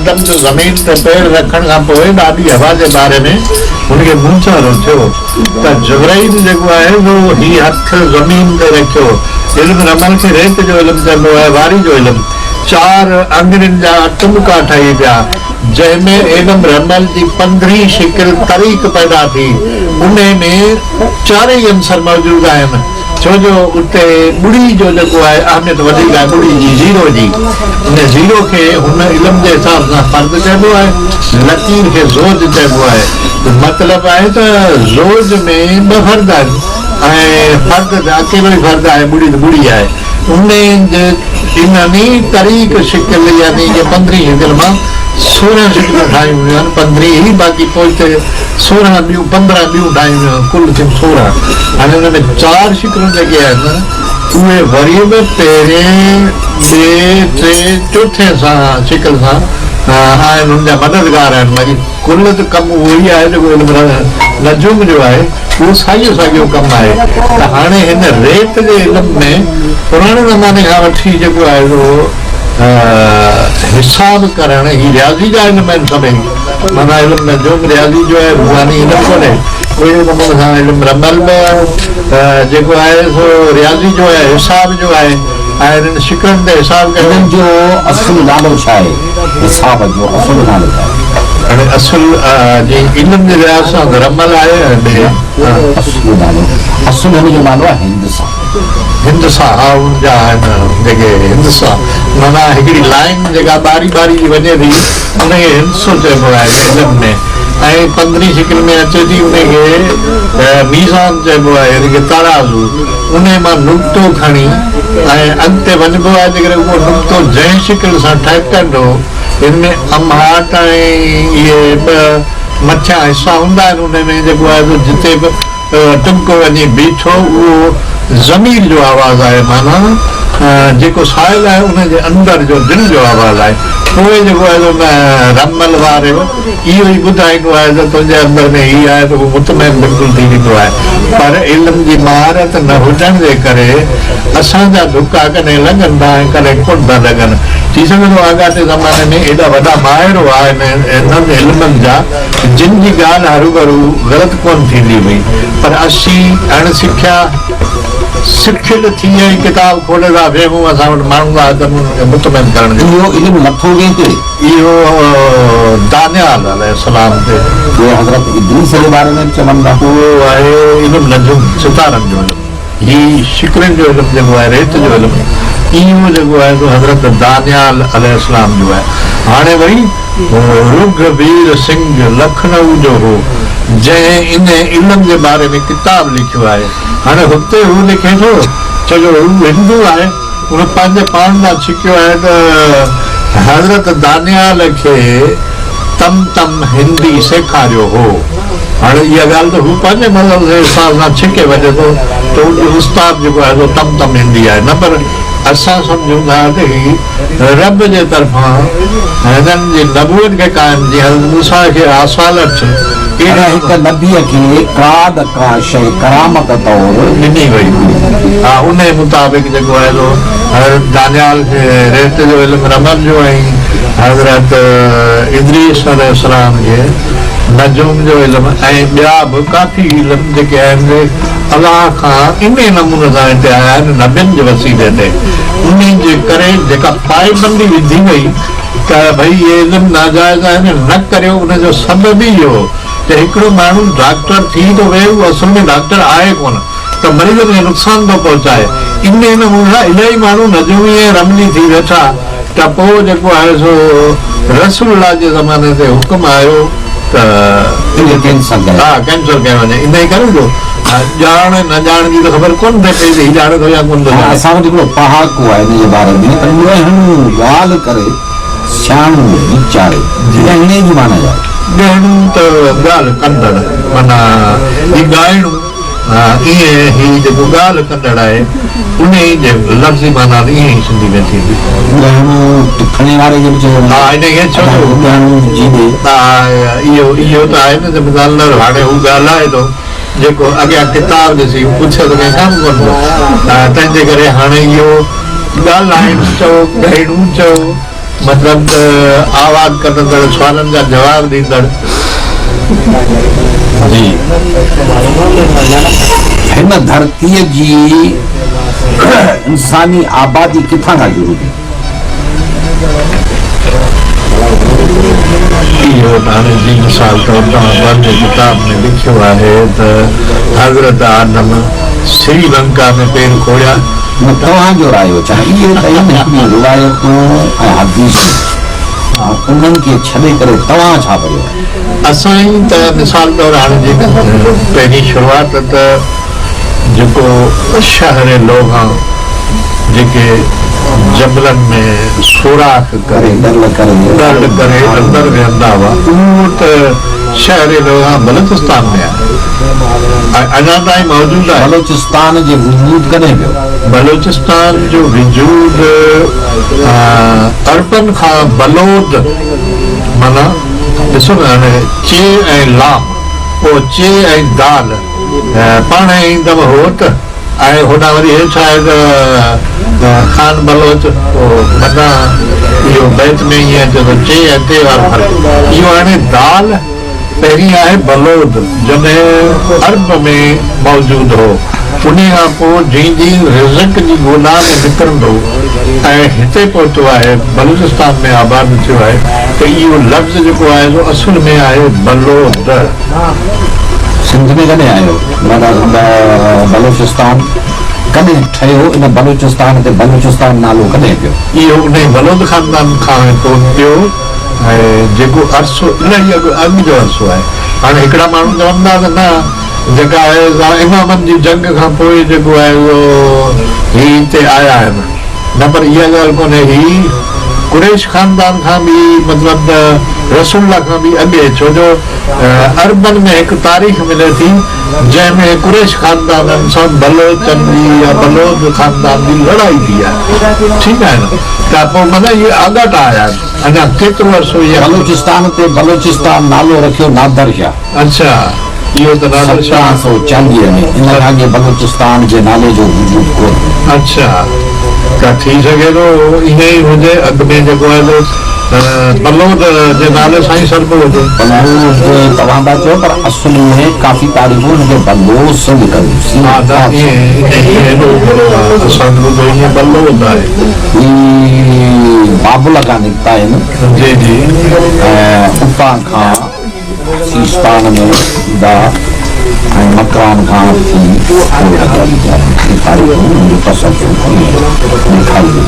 آدم جو زمين تي پير رکڻ کان پوء ڏاڏي حوا جي باري ۾ هن کي مونجهارو ٿيو ته جبرائيل جيڪو آهي سو هي هٿ زمين تي رکيو. علم رمل کي ريت جو علم چئبو آهي، واري جو علم. چار آڱرين جا ٽٻڪا ٺهي پيا، جنهن ۾ علم رمل جي پندرهين شڪل طريق پيدا ٿي. انهي ۾ چارئي عنصر موجود آهن. ڇو جو اتي ٻڙي جو جيڪو آهي اهميت وڌيڪ آهي ٻڙي جي، زيرو جي. ان زيرو کي هن علم جي حساب سان فرد چئبو آهي، لڪير کي زوج چئبو آهي. مطلب آهي ته زوج ۾ ٻه فرد آهن ۽ فرد ته اڪيلو ئي فرد آهي، ٻڙي ته ٻڙي آهي. انهي جي انهن طريق شڪل يعني جي پندرهين شڪل مان 16 شڪلون ٺاهيون ويون آهن، پندرهين هي باقي پوئتي 16 ٻيون 15 ٻيون ٺاهيون ويون آهن، ڪل ٿيون 16. هاڻي ان ۾ چار شڪلون جيڪي آهن اهي وري به پهرين، ٻئي، ٽئين، چوٿين سان شڪل سان آهن، ان جا مددگار آهن، باقي ڪل ته ڪم اهو ئي آهي جيڪو علم نجوم جو آهي، اهو ساڳيو ساڳيو ڪم آهي ته هاڻي هن ريت جي علم ۾ پراڻي زماني کان وٺي جيڪو آهي سو حساب ڪرڻ، هي رياضي جا علم آهن سڀئي. معنيٰ علم نجوم رياضي جو آهي، روحاني علم ڪونهي. اهڙي نموني سان علم رمل به جيڪو آهي سو رياضي جو آهي، حساب جو آهي ۽ انهن شڪلن تي حساب ڪيو. انهن جو اصل نالو ڇا آهي؟ حساب جو اصل نالو ڇا آهي؟ هاڻي اصل جي علم جي لحاظ سان ته رمل آهي ۽ ٻئي. اصل نالو، اصل هن جو نالو آهي هندسه. هندسا، ها ان جا آهن جيڪي هندسا معنيٰ هڪڙي لائين جيڪا ٻاري ٻاري جي وڃي ٿي. ان کي هندسو چئبو آهي علم ۾ ۽ پندرهين شڪل ۾ اچي ٿي ان کي ميزان چئبو آهي يعني ڪه ترازو انهي مان نقطو کڻي ۽ اڳتي وڃبو آهي جيڪڏهن اهو نقطو جنهن شڪل سان ٺهڪندو ان ۾ امهاٽ ۽ اهي ٻه مٿيان حصا هوندا آهن انهي ۾ جيڪو آهي سو جتي به ٽٻڪو وڃي بيٺو اهو ضمير جو آواز آهي معنيٰ جيڪو سائل آهي ان جي اندر جو دل جو آواز آهي پوء جيڪو آهي سو ان رمل وارو اهو ئي ٻڌائيندو آهي ته تنهنجي اندر ۾ هي آهي ته هو مطمئن بلڪل ٿي ويندو آهي پر علم جي مهارت نه هجڻ جي ڪري اسان جا ڌڪا ڪڏهن لڳن ٿا ۽ ڪڏهن ڪونه ٿا لڳن ٿي سگهي ٿو آڳاٽي زماني ۾ ايڏا وڏا ماهر هئا انهن علمن جا جن جي ڳالهه هروڀرو غلط ڪونه ٿيندي هئي، پر اسين اڻ سکيا، سکيل ٿي ۽ ڪتاب کولي ٿا ويهون، اسان وٽ ماڻهو ٿا اچن انهن کي مطمئن ڪرڻ جي اهو علم لٿو ڪنهن تي؟ اهو دانيال عليه السلام تي. اهو حضرت ادريس جي باري ۾ به چون ٿا. اهو آهي علم نجوم، ستارن جو علم. هي شڪلين جو علم جيڪو آهي، ريت جو علم، اهو جيڪو آهي سو حضرت دانيال عليه السلام جو آهي. هاڻي وري رگهبير سنگهه لکنؤ جو هو، جنهن انهي علم جي باري ۾ ڪتاب لکيو آهي. هاڻي هتي هو لکي ٿو، ڇو جو هو هندو آهي، هن پنهنجي پاڻ ڏانهن ڇڪيو آهي ته حضرت دانيال کي تم تم هندي سيکاريو هو. هاڻي اها ڳالهه ته هو پنهنجي مذهب جي حساب سان ڇڪي وڃي ٿو ته ان جو استاد جيڪو آهي سو تم تم هندي آهي نه پر اسان سمجهون ٿا ته هي رب جي طرفان هنن جي نبوت کي قائم جيئن حضرت موسيٰ کي عصا لٺ اهڙي هڪ نبيء کي ڪا نه ڪا شيء ڪرامت طور ڏني وئي هئي. ها انهيء مطابق جيڪو آهي سو حضرت دانيال کي ريت جو علم رمل جو ۽ حضرت ادريس عليه السلام کي نجوم جو علم ۽ ٻيا به ڪافي علم جيڪي آهن سي الله کان انهي نموني سان هتي آيا آهن نبين جي وسيلي تي انهي جي ڪري جيڪا پائبندي وڌي وئي ته ڀئي اهي علم ناجائز آهن نه ڪريو ان جو سبب ئي اهو ته هڪڙو ماڻهو ڊاڪٽر ٿي ٿو ويهي اهو اصل ۾ ڊاڪٽر آهي ڪونه ته مريضن کي نقصان ٿو پهچائي انهي نموني سان الاهي ماڻهو نجومي ۽ رملي ٿي ويٺا ته پوء جيڪو آهي سو رسول الله جي زماني تي حڪم آيو ته ان کي ڪينسل ڪيو. ها ڪينسل ڪيو وڃي انهي ڪري جو ڄاڻ ۽ نه ڄاڻ جي ته خبر ڪونه ٿي پئي ته هي ڄاڻي ٿو يا ڪونه ٿو ڄاڻي. اسان وٽ هڪڙو پهاڪو آهي ان جي باري ۾ ته ڳهڻو ڳالهه ڪري سياڻو ويچاري. ڳهڻي جي معنيٰ ڇا آهي؟ ڳهڻو ته ڳالهه ڪندڙ معنيٰ هي ڳائڻو. ائين هي جيڪو ڳالهه ڪندڙ آهي، انهيء جي لفظي معنيٰ به ائين ئي سنڌي ۾ ٿيندي. ڳهڻو ٽکڻي واري کي به چيو وڃي. ها، انهيء کي ڇو جو. ڳهڻو جيڏي. ها، اهو اهو ته آهي نه ته مثال طور هاڻي هو ڳالهائي ٿو، جيڪو اڳيان ڪتاب ڏسي هو پڇي ته ڪنهن کان به ڪونه ٿو. تنهن جي ڪري هاڻي اهو ڳالهائڻ چئو، ڳهڻو چئو. مطلب ته آواز ڪڍندڙ، سوالن جا جواب ڏيندڙ. جي هن ڌرتيء جي انساني آبادي ڪٿان کان شروع ٿي؟ اهو ته هاڻي جي مثال طور توهان پنهنجي ڪتاب ۾ لکيو آهي ته حضرت آدم سري لنڪا ۾ پير کوڙيا. نه توهان جو رايو ڇا اهي ته آهن هڪڙيون روايتون ۽ حديثون انهن کي ڇڏي ڪري توهان ڇا پڙهيو آهي؟ اسان ته مثال طور هاڻي جي پهرين شروعات ته جيڪو شهر لوهان جيڪي جبلن ۾ سوراخ ڪري ڏرل ڪري اندر ويهندا هئا اهو ته شهر لوهان بلوچستان ۾ آهي ۽ اڃا تائين موجود آهي. بلوچستان جي وجود ڪڏهن پيو؟ بلوچستان جو وجود عربن کان بلود معنيٰ ڏسو نه هاڻي چي ۽ لام پوء چي ۽ دال پاڻ ايندم هوت ۽ هوڏانهن وري هيٺ آهي ته خان بلوچ پوء مدان اهو بيت ۾ ائين اچي ٿو چي ۽ تي وارو فرق اهو هاڻي دال پهرين آهي بلود جڏهن عرب ۾ موجود هو انهي کان پوء جين جي رزق جي ڳولا ۾ نڪرندو ۽ هتي پهتو آهي بلوچستان ۾ آباد ٿيو آهي ته اهو لفظ جيڪو آهي سو اصل ۾ آهي بلود. سنڌ ۾ ڪڏهن آيو؟ معنيٰ بلوچستان ڪڏهن ٺهيو؟ ان بلوچستان تي بلوچستان نالو ڪڏهن پيو؟ اهو انهي بلود خاندان کان پوء پيو ۽ جيڪو عرصو الاهي اڳ اڳ جو عرصو آهي. هاڻي هڪڙا ماڻهو چون ٿا ته نه جيڪا آهي سا امامن جي جنگ کان پوء جيڪو آهي سو هي هتي آيا آهن. نه پر اها ڳالهه ڪونهي هي قريش خاندان کان به مطلب ته رسول الله کان به اڳي ڇو جو عربن ۾ هڪ تاريخ ملي ٿي جنهن ۾ قريش خاندانن سان بلوچن جي يا بلوچ خاندان جي لڙائي ٿي آهي ٺيڪ آهي نه ته پوء معنيٰ اهي آڳاٽا آيا آهن اڃا ڪيترو عرصو اها بلوچستان تي بلوچستان نالو رکيو نادر شاهه. اڇا اهو ته نادر شاهه. 1740 ۾ ان کان اڳي بلوچستان جي نالي جو وجود ڪونه هو. اڇا ته ٿي سگهي ٿو ائين ئي هجي اڳ ۾ جيڪو آهي سو بلود جي نالي سان ئي سڏبو هجي. بلود توهان ٿا چئو پر اصل ۾ ڪافي تاريخون ان کي بلوس لکن ٿيون. ها ته ائين ائين ايڏو اسان جو ٻڌو ائين بلود آهي. هي بابل کان نڪتا آهن. جي جي. ۽ اتان کان سيستان ۾ ايندا ۽ مڪران کان ٿي پوء اڳيان ويندا آهن. هي تاريخون ان جو تسلسل ائين ڏيکارينديون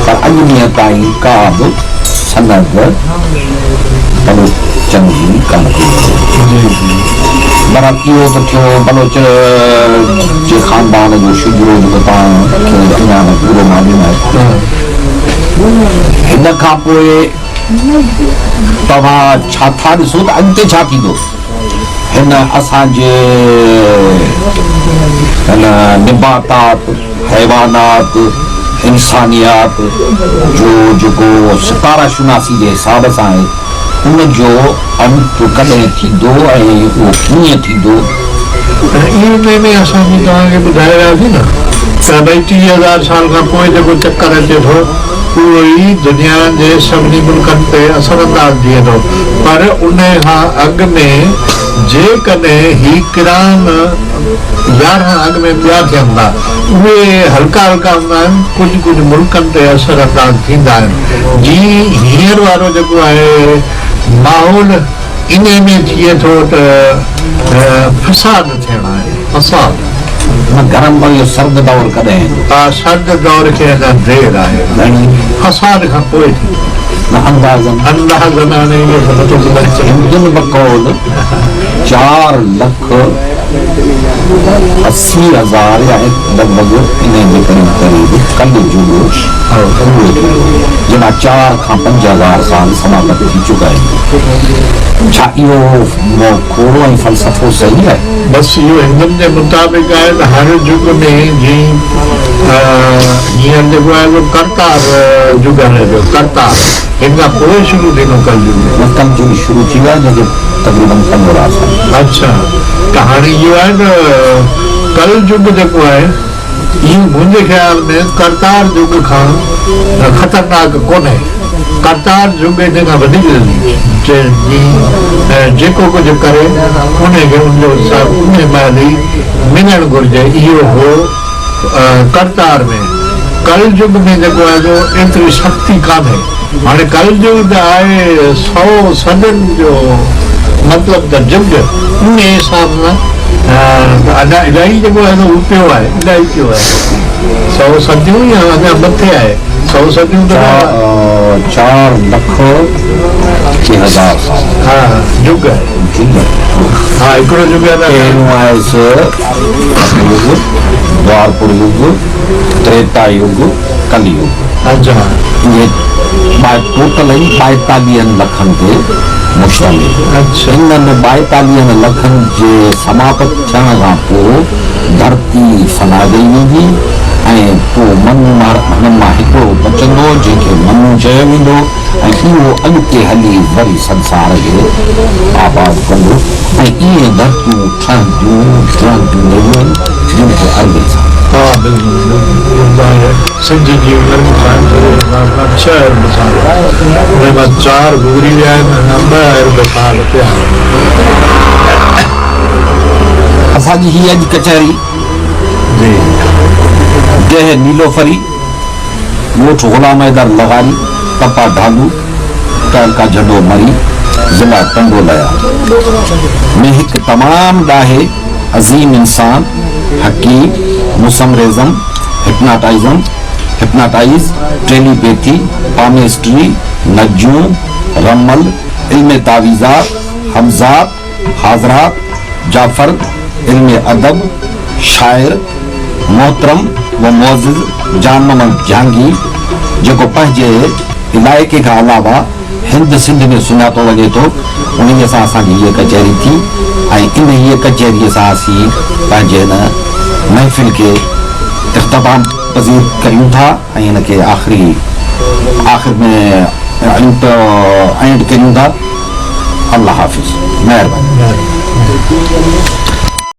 پر اڄ ڏينهن تائين ڪا به سند بلوچن جي ڪانه ٿي ملي. بهرحال اهو ته ٿيو بلوچ جي خاندان جو شجرو جيڪو توهان کي اڃا نه پورو معلوم آهي. هن کان پوء توهان ڇا ٿا ڏسو ته اڳتي ڇا ٿيندو؟ هن اسان جي هن نباتات، حيوانات، انسانيات جو جيڪو ستاره شناسي جي حساب سان آهي، ان جو انت ڪڏهن ٿيندو ۽ اهو ڪيئن ٿيندو؟ ۽ انهي ۾ اسان جي توهان کي ٻڌائي وياسين نه ته ڀئي 30,000 سال کان پوء جيڪو چڪر اچي ٿو اهو ئي دنيا جي سڀني ملڪن تي اثر انداز ٿئي ٿو پر انهي کان اڳ ۾ جيڪڏهن هي قران 11 اڳ ۾ ٻيا ٿين ٿا اهي هلڪا هلڪا هوندا آهن ڪجهه ڪجهه ملڪن تي اثر انداز ٿيندا آهن جي هينئر وارو جيڪو آهي ماحول انهي ۾ ٿئي ٿو ته فساد ٿيڻ آهي فساد. نه گرم پر اهو سرد دور ڪڏهن ايندو؟ ها سرد دور کي اڃا دير آهي. گهڻي؟ فساد کان پوء ٿيندو. نه اندازن. اندازن هاڻي اهو ته نٿو ٻڌائي سگهان. هندن بقول چار لک 80,000 يا لڳ ڀڳ انهي جي قريب قريب ڪل جڳ پورو ٿيندو جنهن مان 4 کان 5,000 سال سماپت ٿي چڪا آهن. ڇا اهو کوڙو ۽ فلسفو صحيح آهي؟ بس اهو هندن جي مطابق آهي ته هر جڳ ۾ جيئن هينئر جيڪو آهي سو ڪرتار جڳ هلي پيو، ڪرتار، هن کان پوء شروع ٿيندو ڪل جڳ. نه ڪل جڳ شروع ٿي ويو آهي جنهن کي تقريبن 15 سال. اڇا ته هاڻي اهو آهي ته ڪل جڳ جيڪو آهي اهو منهنجي خيال ۾ ڪرتار جڳ کان خطرناڪ ڪونهي. ڪرتار جڳ ان کان وڌيڪ جيڪو ڪجهه ڪري ان کي ان جو حساب ان مهل ئي ملڻ گهرجي. اهو هو ڪرتار ۾. ڪل جڳ ۾ جيڪو آهي سو ايتري سختي ڪانهي. هاڻي ڪل جڳ ته آهي سئو صدين جو مطلب ته جڳ ان حساب سان ته اڃا الائي جيڪو آهي سو پيو آهي الائي پيو آهي. سئو صديون يا اڃا مٿي آهي سئو صديون ته چار لک ٽي هزار سال. ها جڳ آهي. جڳ ها هڪڙو جڳ آهي. پهريون آهي ست يگ، دوارپور يگ، تريتا يگ، ڪل يگ. اچا. اهي ٽوٽل آهن ٻائيتاليهن لکن تي مشتمل. اچا. انهن ٻائيتاليهن لکن جي سماپت ٿيڻ کان پوء ڌرتي فنا ڪئي ويندي ۽ پوء منو هنن مان هڪڙو بچندو جنهن کي منو چيو ويندو ۽ اهو اڳتي هلي وري سنسار کي آباد ڪندو ۽ ائين ڌرتيون ٺهنديون ڊهنديون رهيون آهن جن کي اربين سال. ها بلڪل بلڪل سج جي عمر به قائم ڪري حساب سان ڇهه ارب سال انهن مان چار گذري ويا آهن اڃا ٻه ارب سال پيا آهن. اسان جي هي اڄ ڪچهري جي. ديهه نيلوفري، ڳوٺ غلام حيدر لغاري، تپا ڍالو، تعلقه جهڏو مري، ضلع ٽنڊو لهيار ۾ هڪ تمام ڏاهي، عظيم انسان، حڪيم، مسمرزم، هپناٽائزم، Hypnotize، telepathy, palmistry, نجوم، رمل، علم تعويذات، حمزات، حاضرات، جعفر، علم ادب، شاعر، محترم و معزز جان محمد جهانگير، جيڪو پنهنجي علائقي کان علاوه هند سنڌ ۾ سڃاتو وڃي ٿو، انهيء سان اسان جي هيء ڪچهري ٿي ۽ انهيء ڪچهريء سان اسين پنهنجي هن محفل کي اختتام پذير ڪريون ٿا ۽ هن کي آخري آخر ۾ اينڊ ڪريون ٿا. الله حافظ. مهرباني.